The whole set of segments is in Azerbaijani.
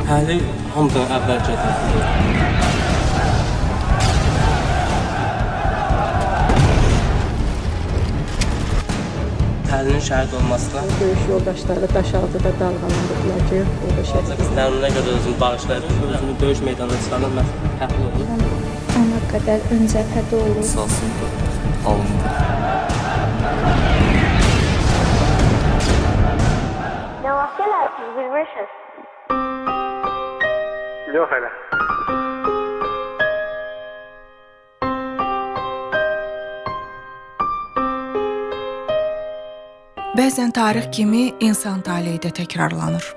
Pəhli hamıdan əvvəl gedirdi. Pəhlinin şəhid olmasına Döyüş yoldaşları Daşaltıda dalğalandırdılar ki, orada şəhid. Nərminə görə özünü bağışlayıb, özünü döyüş meydanına çıxaran məhz Pəhli olur. Ona qədər ön cəbhədə olub. Qisasını alındı. Nə vaxt gələrsiniz, bilmirsiniz? Yox hələ. Bəzən tarix kimi insan taleyi də təkrarlanır.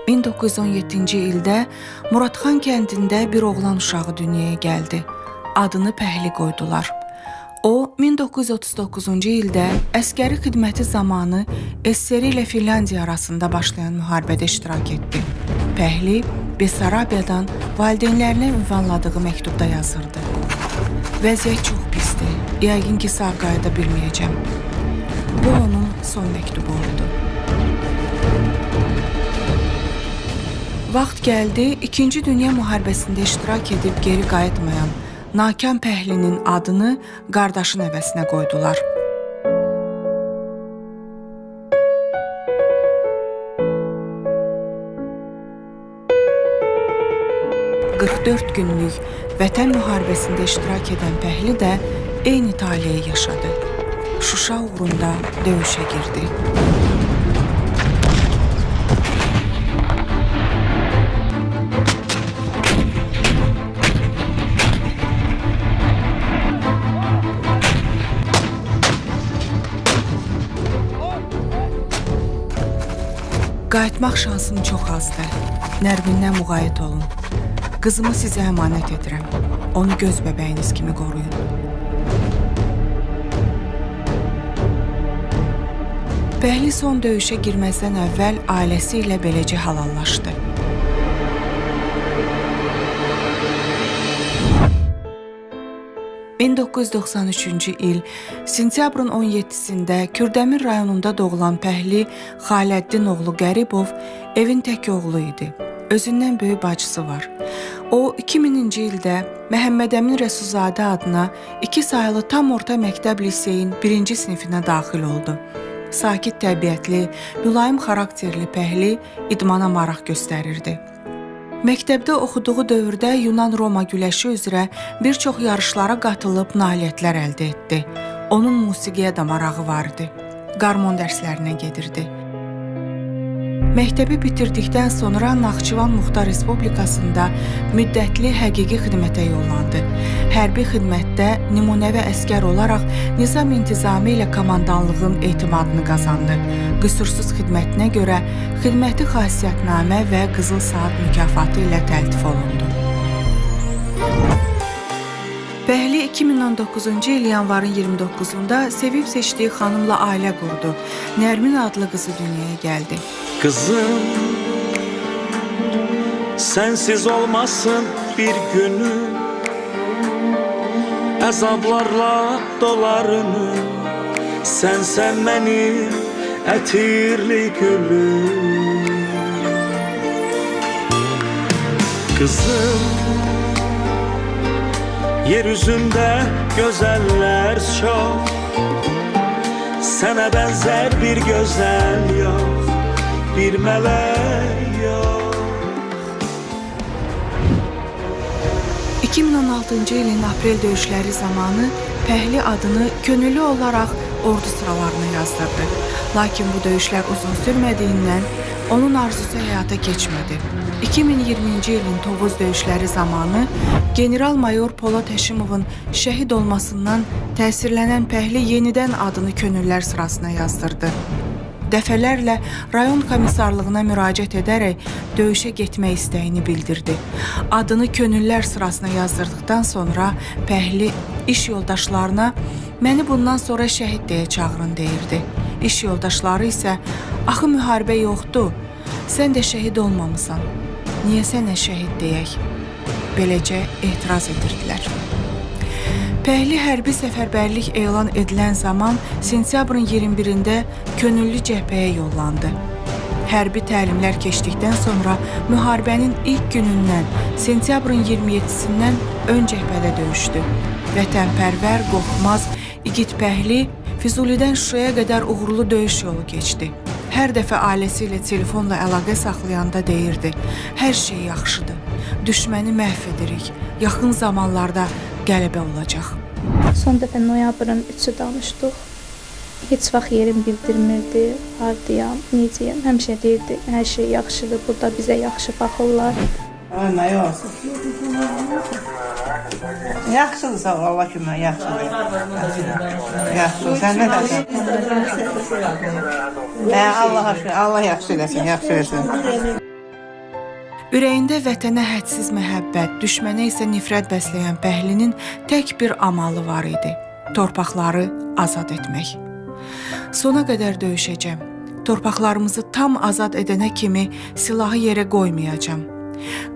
1917-ci ildə Muradxan kəndində bir oğlan uşağı dünyaya gəldi. Adını Pəhli qoydular. O 1939-cu ildə əsgəri xidməti zamanı SSR ilə Finlandiya arasında başlayan müharibədə iştirak etdi. Pəhli Bessarabiyadan valideynlərinə ünvanladığı məktubda yazırdı: "Vəziyyət çox pisdir. Yəqin ki, sağ qayıda bilməyəcəm." Bu onun son məktubu oldu. Vaxt gəldi, İkinci Dünya müharibəsində iştirak edib geri qayıtmayan Nakam Pəhlinin adını qardaşı nəvəsinə qoydular. ...44 günlük Vətən müharibəsində iştirak edən Pəhli də eyni taleyi yaşadı. Şuşa uğrunda döyüşə girdi. Qayıtmaq şansım çox azdır. Nərmindən müğayət olun. Qızımı sizə əmanət edirəm. Onu göz bəbəyiniz kimi qoruyun. Pəhli son döyüşə girməzdən əvvəl ailəsi ilə beləcə halallaşdı. ...1993-cü il sentyabrın 17-sində Kürdəmir rayonunda doğulan Pəhli Xaləddin oğlu Qəribov evin tək oğlu idi. Özündən böyük bacısı var. O 2000-ci ildə Məhəmməd Əmin Rəsulzadə adına 2 sayılı tam orta məktəb liseyin 1-ci sinifinə daxil oldu. Sakit təbiətli, mülayim xarakterli Pəhli idmana maraq göstərirdi. Məktəbdə oxuduğu dövrdə Yunan-Roma güləşi üzrə bir çox yarışlara qatılıb nailiyyətlər əldə etdi. Onun musiqiyə də marağı var idi. Qarmon dərslərinə gedirdi. Məktəbi bitirdikdən sonra Naxçıvan Muxtar Respublikasında müddətli həqiqi xidmətə yollandı. Hərbi xidmətdə nümunəvi əsgər olaraq nizam-intizami ilə komandanlığın etimadını qazandı. Qüsursuz xidmətinə görə xidməti xasiyyətnamə və Qızıl Saat mükafatı ilə təltif olundu. Pəhli 2019-cu il yanvarın 29-da sevib seçdiyi xanımla ailə qurdu. Nərmin adlı qızı dünyaya gəldi. Kızım, sensiz olmasın bir günüm, əzablarla dolar ömür. Sensen benim ətirli gülüm. Kızım, yeryüzünde güzeller çok, sana benzer bir güzel yok, bir melek yok. 2016-cı ilin aprel döyüşləri zamanı Pəhli adını könüllü olaraq ordu sıralarına yazdırdı. Lakin bu döyüşlər uzun sürmədiyindən onun arzusu həyata keçmədi. 2020-ci ilin Tovuz döyüşləri zamanı general-mayor Polad Həşimovun şəhid olmasından təsirlənən Pəhli yenidən adını könüllülər sırasına yazdırdı. Dəfələrlə rayon komissarlığına müraciət edərək döyüşə getmək istəyini bildirdi. Adını könüllülər sırasına yazdırdıqdan sonra Pəhli iş yoldaşlarına "Məni bundan sonra şəhid deyə çağırın" deyirdi. İş yoldaşları isə "Axı müharibə yoxdur, sən də şəhid olmamısan. Niyə sənə şəhid deyək?" Beləcə etiraz edirdilər. Pəhli hərbi səfərbərlik elan edilən zaman sentyabrın 21-də könüllü cəbhəyə yollandı. Hərbi təlimlər keçdikdən sonra müharibənin ilk günündən, sentyabrın 27-sindən ön cəbhədə döyüşdü. Vətənpərvər, qorxmaz, igid Pəhli Füzulidən Şuşaya qədər uğurlu döyüş yolu keçdi. Hər dəfə ailəsi ilə telefonla əlaqə saxlayanda deyirdi: "Hər şey yaxşıdır. Düşməni məhv edirik. Yaxın zamanlarda qələbə olacaq." Son dəfə noyabrın 3-ü danışdıq. Heç vaxt yerim bildirmirdi, hardayam, necəyəm. Həmişə deyirdi, hər şey yaxşıdır, burada bizə yaxşı baxırlar. Ay, nə olsun. Yaxşıdır, sağ ol, Allah kömək, yaxşıdır. Yaxşı, sən nə dersən? Allaha şükür, Allah yaxşı eləsin, yaxşı eləsin. Ürəyində vətənə hədsiz məhəbbət, düşmənə isə nifrət bəsləyən Bəhlinin tək bir amalı var idi: torpaqları azad etmək. Sona qədər döyüşəcəm. Torpaqlarımızı tam azad edənə kimi silahı yerə qoymayacam.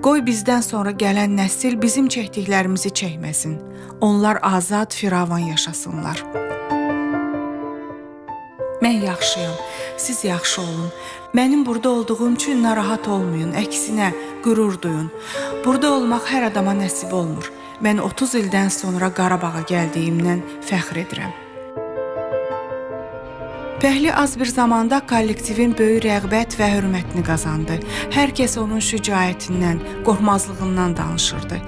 Qoy bizdən sonra gələn nəsil bizim çəkdiklərimizi çəkməsin. Onlar azad, firavan yaşasınlar. Mən yaxşıyam, siz yaxşı olun. Mənim burada olduğum üçün narahat olmayın, əksinə qürur duyun. Burada olmaq hər adama nəsib olmur. Mən 30 ildən sonra Qarabağa gəldiyimdən fəxr edirəm. Pəhli az bir zamanda kollektivin böyük rəğbət və hörmətini qazandı. Hər kəs onun şücaətindən, qorxmazlığından danışırdı.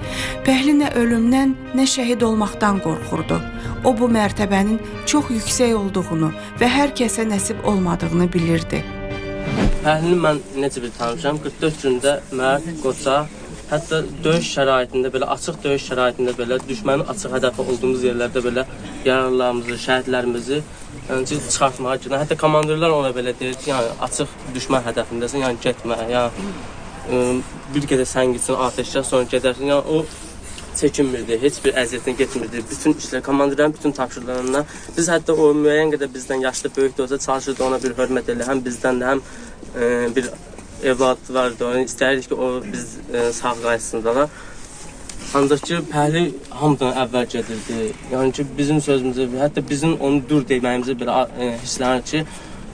Pəhli nə ölümdən, nə şəhid olmaqdan qorxurdu. O bu mərtəbənin çox yüksək olduğunu və hər kəsə nəsib olmadığını bilirdi. Pəhlini mən necə bir tanımışam? 44 gündə mərd, qoca, hətta döyüş şəraitində belə, açıq döyüş şəraitində belə, düşmənin açıq hədəfi olduğumuz yerlərdə belə yaralılarımızı, şəhidlərimizi yəni ki, çıxartmağa gedən. Hətta komandirlər ona belə deyir ki, yəni açıq düşmən hədəfindəsən, yəni getmə, yəni bir qədər səngitsin atəşdə, sonra gedərsin. Yəni o çəkinmirdi, heç bir əziyyətinə getmirdi. Bütün işlər, komandirlərin bütün tapşırıqlarından biz hətta o müəyyən qədər bizdən yaşlı böyük də olsa çalışırdı ona bir hörmət elə, həm bizdən də, həm bir evlad vardı. Onu istəyirdik ki, o biz sağ qayıtsın da. Ancaq ki, Pəhli hamıdan əvvəl gedirdi. Yəni ki, bizim sözümüzü, hətta bizim onu dur deməyimizi belə hisslənir ki,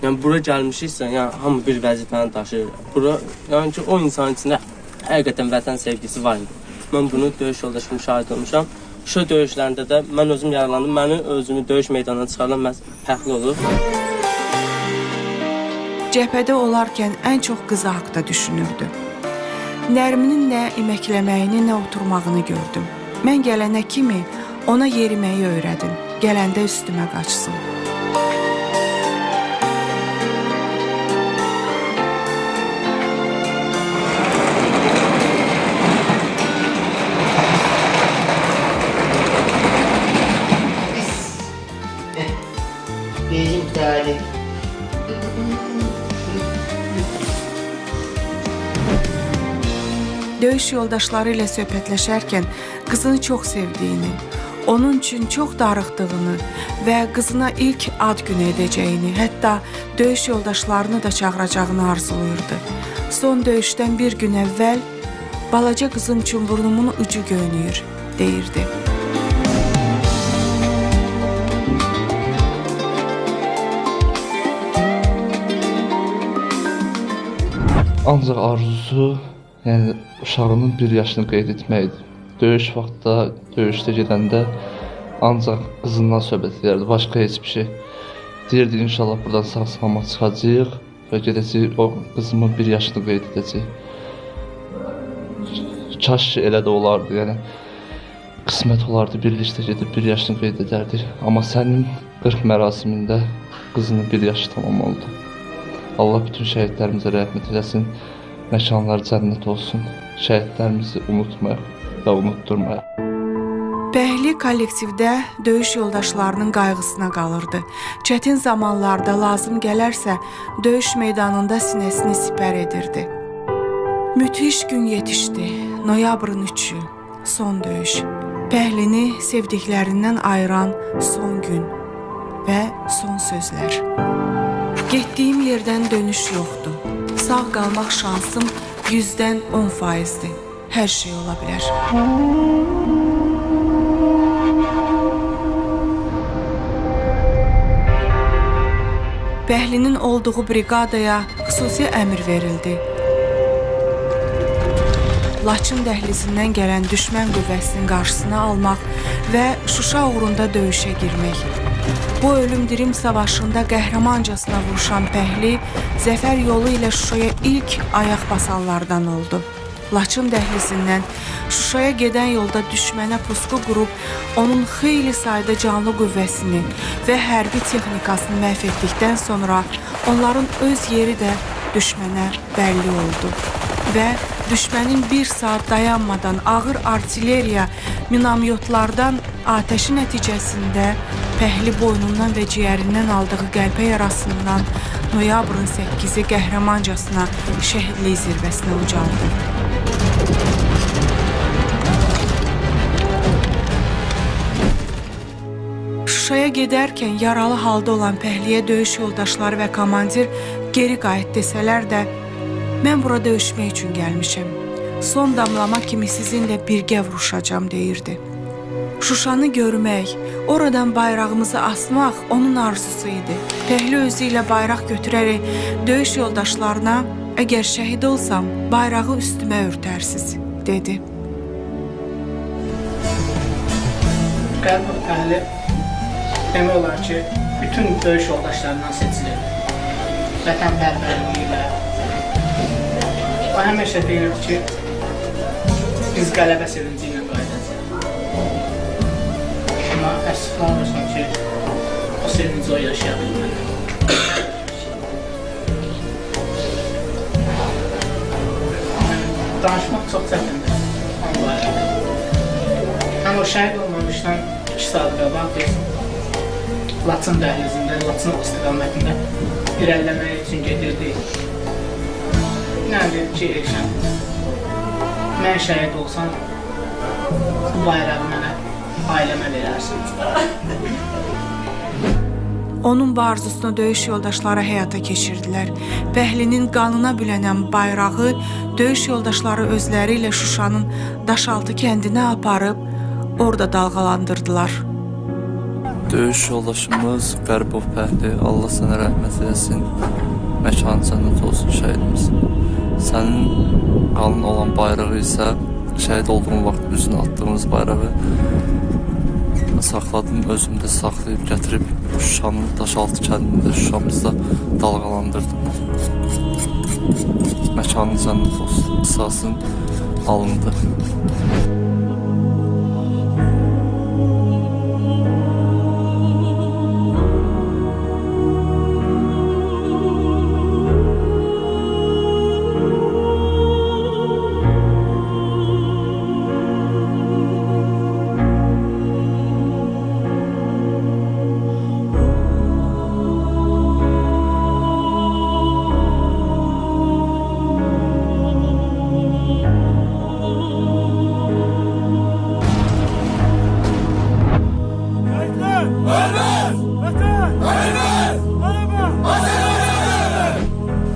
yəni bura gəlmişiksə, yəni hamı bir vəzifəni daşıyır. Bura, yəni ki, o insanın içində həqiqətən vətən sevgisi var idi. Mən bunu döyüş yoldaşım şahid olmuşam. Şuşa döyüşlərində də mən özüm yaralandım. Məni özümü döyüş meydanına çıxaran məhz Pəhli olub. Cəbhədə olarkən ən çox qızı haqda düşünürdü. Nərminin nə iməkləməyini, nə oturmağını gördüm. Mən gələnə kimi ona yeriməyi öyrədin. Gələndə üstümə qaçsın. Bizim təlim. Döyüş yoldaşları ilə söhbətləşərkən qızını çox sevdiyini, onun üçün çox darıxdığını və qızına ilk ad günü edəcəyini, hətta döyüş yoldaşlarını da çağıracağını arzulayırdı. Son döyüşdən bir gün əvvəl balaca qızım üçün burnumun ucu göynüyür, deyirdi. Ancaq arzusu, yəni uşağının bir yaşını qeyd etməkdir. Döyüş vaxtda, döyüşdə gedəndə ancaq qızından söhbət edərdi, başqa heç bir şey. Deyirdi, inşallah buradan sağ-salamat çıxacağıq və gedəcəyik, o qızımın bir yaşını qeyd edəcək. Kaş ki, elə də olardı, yəni qismət olardı, birlikdə gedib bir yaşını qeyd edərdik. Amma sənin 40 mərasimində qızının bir yaşı tamam oldu. Allah bütün şəhidlərimizə rəhmət eləsin, məkanları cənnət olsun. Şəhidlərimizi unutmayaq və unutdurmayaq. Pəhli kollektivdə döyüş yoldaşlarının qayğısına qalırdı. Çətin zamanlarda lazım gələrsə, döyüş meydanında sinəsini sipər edirdi. Müthiş gün yetişdi. Noyabrın 3-ü, son döyüş. Pəhlini sevdiklərindən ayıran son gün və son sözlər. Getdiyim yerdən dönüş yoxdur. Sağ qalmaq şansım 100-dən 10%-dir. Hər şey ola bilər. Pəhlinin olduğu briqadaya xüsusi əmr verildi. Laçın dəhlizindən gələn düşmən qüvvəsinin qarşısını almaq və Şuşa uğrunda döyüşə girmək. Bu ölüm-dirim savaşında qəhrəmancasına vuruşan Pəhli zəfər yolu ilə Şuşaya ilk ayaq basanlardan oldu. Laçın dəhlizindən Şuşaya gedən yolda düşmənə pusqu qurub onun xeyli sayda canlı qüvvəsini və hərbi texnikasını məhv etdikdən sonra onların öz yeri də düşmənə bəlli oldu. Və düşmənin bir saat dayanmadan ağır artilleriya minamyotlardan atəşi nəticəsində Pəhli boynundan və ciyərindən aldığı qəlpə yarasından noyabrın 8-i qəhrəmancasına şəhidlik zirvəsinə ucaldı. Şuşaya gedərkən yaralı halda olan Pəhliyə döyüş yoldaşları və komandir geri qayıt desələr də, mən bura döyüşmək üçün gəlmişəm. Son damlama kimi sizinlə birgə vuruşacam deyirdi. Şuşanı görmək, oradan bayrağımızı asmaq onun arzusu idi. Pəhli özü ilə bayraq götürərək döyüş yoldaşlarına, əgər şəhid olsam, bayrağı üstümə örtərsiz, dedi. Qəribov Pəhli demək olar ki, bütün döyüş yoldaşlarından seçilirdi. Vətənpərvərliyi ilə. O həmişə deyirdi ki, biz qələbə sevinci ilə qayıdacağıq. Amma əfsuslar olsun ki, o sevinci o yaşaya bilmədi. Danışmaq çox çətindir onun barədə. Həm o şəhid olmamışdan 2 saat qabaq biz Laçın dəhlizində, Laçın istiqamətində irəliləmək üçün gedirdik. Nə deyim ki, Elşən, mən şəhid olsam, bu bayrağı mənə, ailəmə verərsin. Onun bu arzusunu döyüş yoldaşları həyata keçirdilər. Pəhlinin qanına bülənən bayrağı döyüş yoldaşları özləri ilə Şuşanın Daşaltı kəndinə aparıb orada dalğalandırdılar. Döyüş yoldaşımız Qəribov Pəhli, Allah sənə rəhmət eləsin, məkanı cənnət olsun şəhidimiz. Sənin qalın olan bayrağı isə şəhid olduğun vaxt üzünə atdığımız bayrağı saxladım, özümdə saxlayıb gətirib Şuşanın Daşaltı kəndində Şuşamızda dalğalandırdım. Məkanı cənnət olsun, qisasın alındı.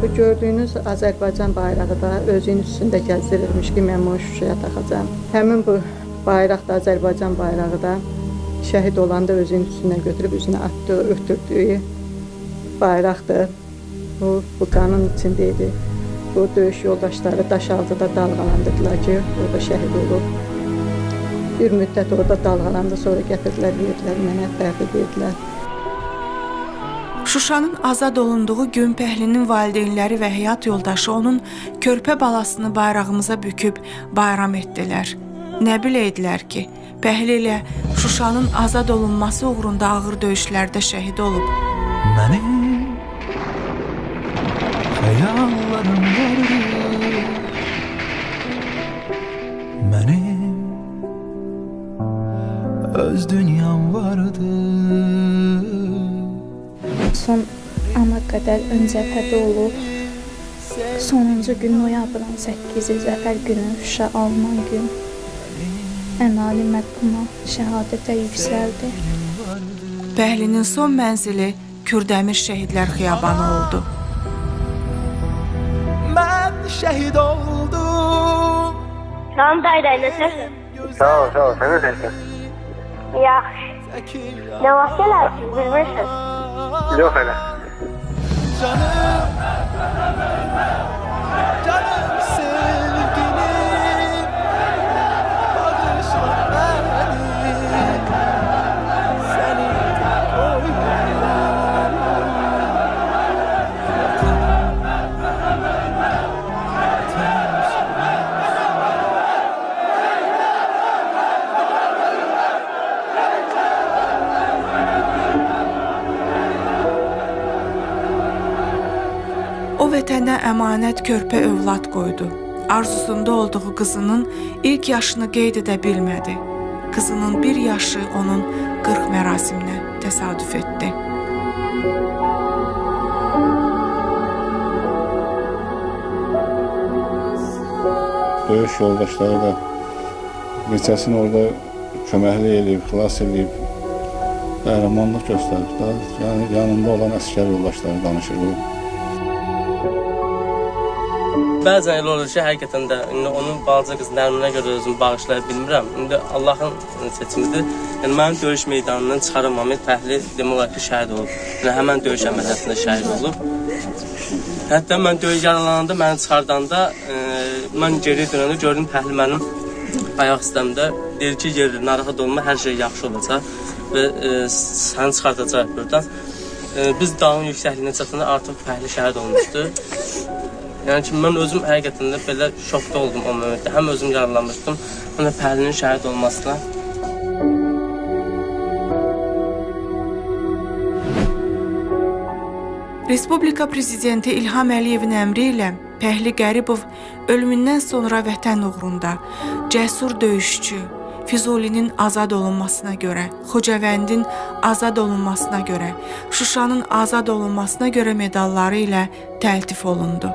Bu gördüyünüz Azərbaycan bayrağı da özünün üstündə gəzdirilmiş ki, mən bunu Şuşaya taxacam. Həmin bu bayraq da, Azərbaycan bayrağı da şəhid olanda özünün üstündən götürüb üzünə atdığı, ötürdüyü bayraqdır. Bu qanın içində idi. Bu döyüş yoldaşları Daşaltıda dalğalandırdılar ki, orada şəhid olub. Bir müddət orada dalğalandı, sonra gətirdilər, verdilər, mənə təhvil verdilər. Şuşanın azad olunduğu gün Pəhlinin valideynləri və həyat yoldaşı onun körpə balasını bayrağımıza büküb bayram etdilər. Nə biləydilər ki, Pəhli ilə Şuşanın azad olunması uğrunda ağır döyüşlərdə şəhid olub. Mənim xəyallarım vardı, mənim öz dünyam vardı. Son ana qədər ön cəbhədə olub. Sonuncu gün noyabrın 8-i zəfər günü, Şuşa alınan gün ən ali məqama, şəhadətə yüksəldi. Pəhlinin son mənzili Kürdəmir Şəhidlər Xiyabanı oldu. Mən şəhid oldum. Salam dayı, necəsən? Sağ ol, sağ ol. Sən necəsən? Yaxşı. Nə vaxt gələrsiniz, bilmirsiniz? Yox elə. Canım, canım sevgilim, bağışla beni, seni koymam. O vətənə əmanət körpə övlad qoydu. Arzusunda olduğu qızının ilk yaşını qeyd edə bilmədi. Qızının bir yaşı onun 40 mərasiminə təsadüf etdi. Döyüş yoldaşları da neçəsini orada köməklik eləyib, xilas eləyib, qəhrəmanlıq göstərib. Da, yəni yanında olan əsgər yoldaşları danışır bu. Bəzən elə olur ki, həqiqətən də indi onun balaca qız Nərminə görə özümü bağışlaya bilmirəm. İndi Allahın seçimidir. Yəni mənim döyüş meydanından çıxarılmamış Pəhli demək olar ki, şəhid olub. Yəni həmən döyüş əməliyyatında şəhid olub. Hətta mən döyüş yaralananda, məni çıxardanda, mən geri dönəndə gördüm Pəhli mənim ayaq üstəmdə. Deyir ki, yeri narahat olma, hər şey yaxşı olacaq və səni çıxardacaq buradan. Biz dağın yüksəkliyinə çatanda artıq Pəhli şəhid olmuşdu. Yəni ki, mən özüm həqiqətən də belə şokda oldum o momentdə. Həm özüm yaralanmışdım, həm də Pəhlinin şəhid olmasına. Respublika Prezidenti İlham Əliyevin əmri ilə Pəhli Qəribov ölümündən sonra vətən uğrunda cəsur döyüşçü, Füzulinin azad olunmasına görə, Xocavəndin azad olunmasına görə, Şuşanın azad olunmasına görə medalları ilə təltif olundu.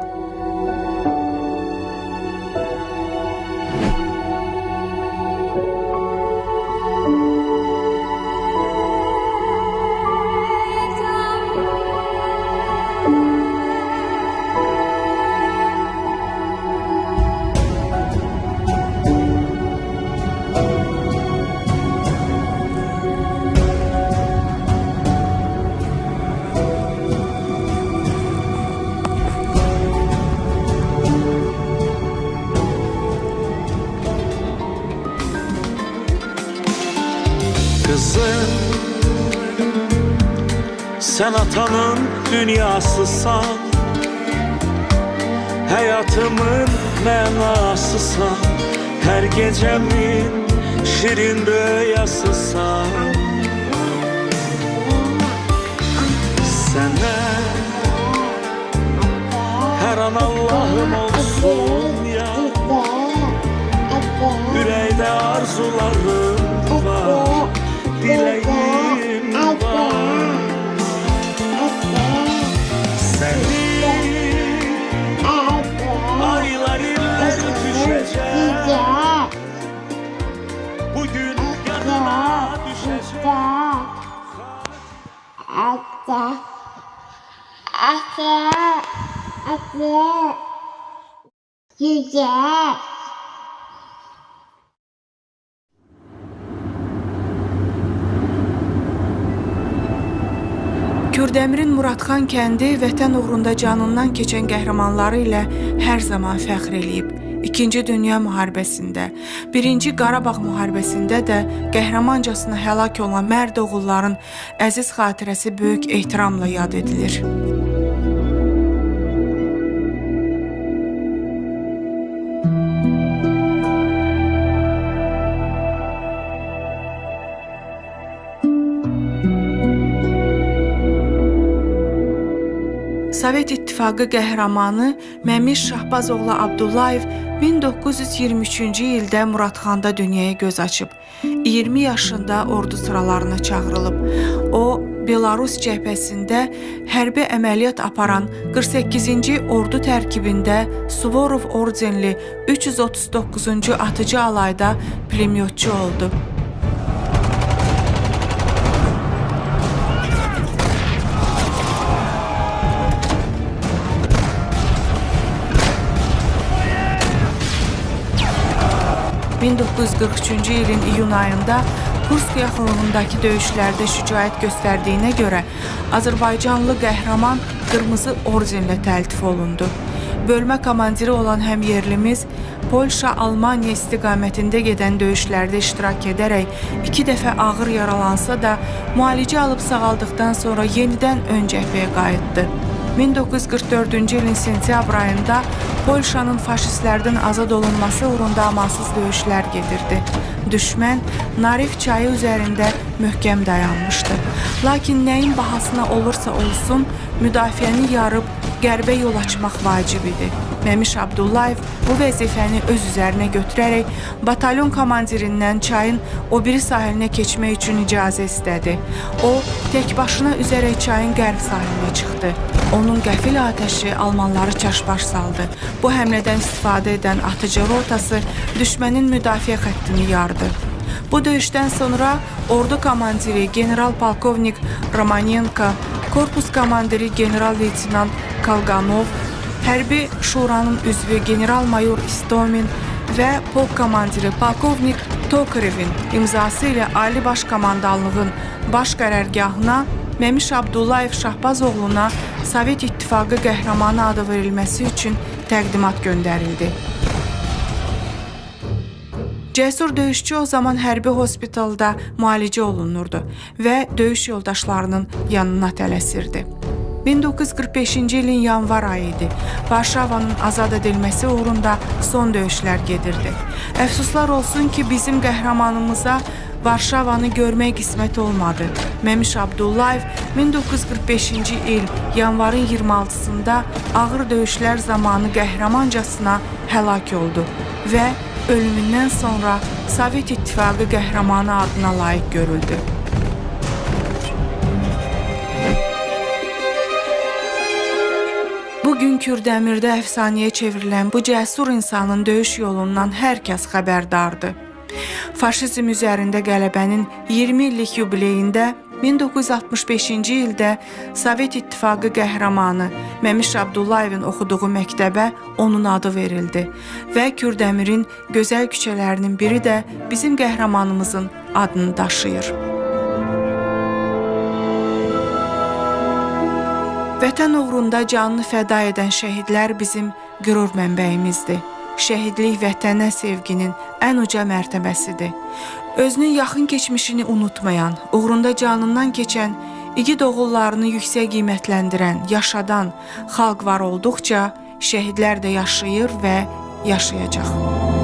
Kızım, sen atanın dünyasısan, hayatımın mənasısan, her gecemin şirin rüyasısan. Sənə her an Allah'ım olsun ya, yüreğde arzularım var, dileğim var. Seni aylar iller öpüşeceğim, bugün yanına düşeceğim. Kürdəmirin Muradxan kəndi vətən uğrunda canından keçən qəhrəmanları ilə hər zaman fəxr eləyib. İkinci Dünya müharibəsində, Birinci Qarabağ müharibəsində də qəhrəmancasına həlak olan mərd oğulların əziz xatirəsi böyük ehtiramla yad edilir. Sovet İttifaqı qəhrəmanı Məmiş Şahbazoğlu Abdullayev 1923-cü ildə Muradxanda dünyaya göz açıb. 20 yaşında ordu sıralarına çağırılıb. O, Belarus cəbhəsində hərbi əməliyyat aparan 48-ci ordu tərkibində Suvorov ordenli 339-cu atıcı alayda pulemyotçu oldu. ...1943-cü ilin iyun ayında Kursk yaxınlığındakı döyüşlərdə şücaət göstərdiyinə görə Azərbaycanlı qəhrəman qırmızı ordenlə təltif olundu. Bölmə komandiri olan həmyerlimiz Polşa-Almaniya istiqamətində gedən döyüşlərdə iştirak edərək 2 dəfə ağır yaralansa da, müalicə alıb sağaldıqdan sonra yenidən ön cəbhəyə qayıtdı. 1944-cü ilin sentyabr ayında Polşanın faşistlərdən azad olunması uğrunda amansız döyüşlər gedirdi. Düşmən Narev çayı üzərində möhkəm dayanmışdı. Lakin nəyin bahasına olursa olsun, müdafiəni yarıb qərbə yol açmaq vacib idi. Məmiş Abdullayev bu vəzifəni öz üzərinə götürərək batalyon komandirindən çayın o biri sahilinə keçmək üçün icazə istədi. O, tək başına üzərək çayın qərb sahilinə çıxdı. Onun qəfil atəşi almanları çaşbaş saldı. Bu həmlədən istifadə edən atıcı rotası düşmənin müdafiə xəttini yardı. Bu döyüşdən sonra ordu komandiri general-polkovnik Romanenko, korpus komandiri general-leytenant Kalqanov, Hərbi Şuranın üzvü general-mayor İstomin və polk komandiri polkovnik Tokarevin imzası ilə Ali Baş Komandanlığın baş qərargahına Məmiş Abdullayev Şahbazoğluna Sovet İttifaqı qəhrəmanı adı verilməsi üçün təqdimat göndərildi. Cəsur döyüşçü o zaman hərbi hospitalda müalicə olunurdu və döyüş yoldaşlarının yanına tələsirdi. 1945-ci ilin yanvar ayı idi. Varşavanın azad edilməsi uğrunda son döyüşlər gedirdi. Əfsuslar olsun ki, bizim qəhrəmanımıza Varşavanı görmək qismət olmadı. Məmiş Abdullayev 1945-ci il yanvarın 26-sında ağır döyüşlər zamanı qəhrəmancasına həlak oldu və ölümündən sonra Sovet İttifaqı qəhrəmanı adına layiq görüldü. Bugün Kürdəmirdə əfsanəyə çevrilən bu cəsur insanın döyüş yolundan hər kəs xəbərdardır. Faşizm üzərində qələbənin 20 illik yubileyində 1965-ci ildə Sovet İttifaqı qəhrəmanı Məmiş Abdullayevin oxuduğu məktəbə onun adı verildi və Kürdəmirin gözəl küçələrinin biri də bizim qəhrəmanımızın adını daşıyır. Vətən uğrunda canını fəda edən şəhidlər bizim qürur mənbəyimizdir. Şəhidlik vətənə sevginin ən uca mərtəbəsidir. Özünün yaxın keçmişini unutmayan, uğrunda canından keçən, igid oğullarını yüksək qiymətləndirən, yaşadan xalq var olduqca şəhidlər də yaşayır və yaşayacaq.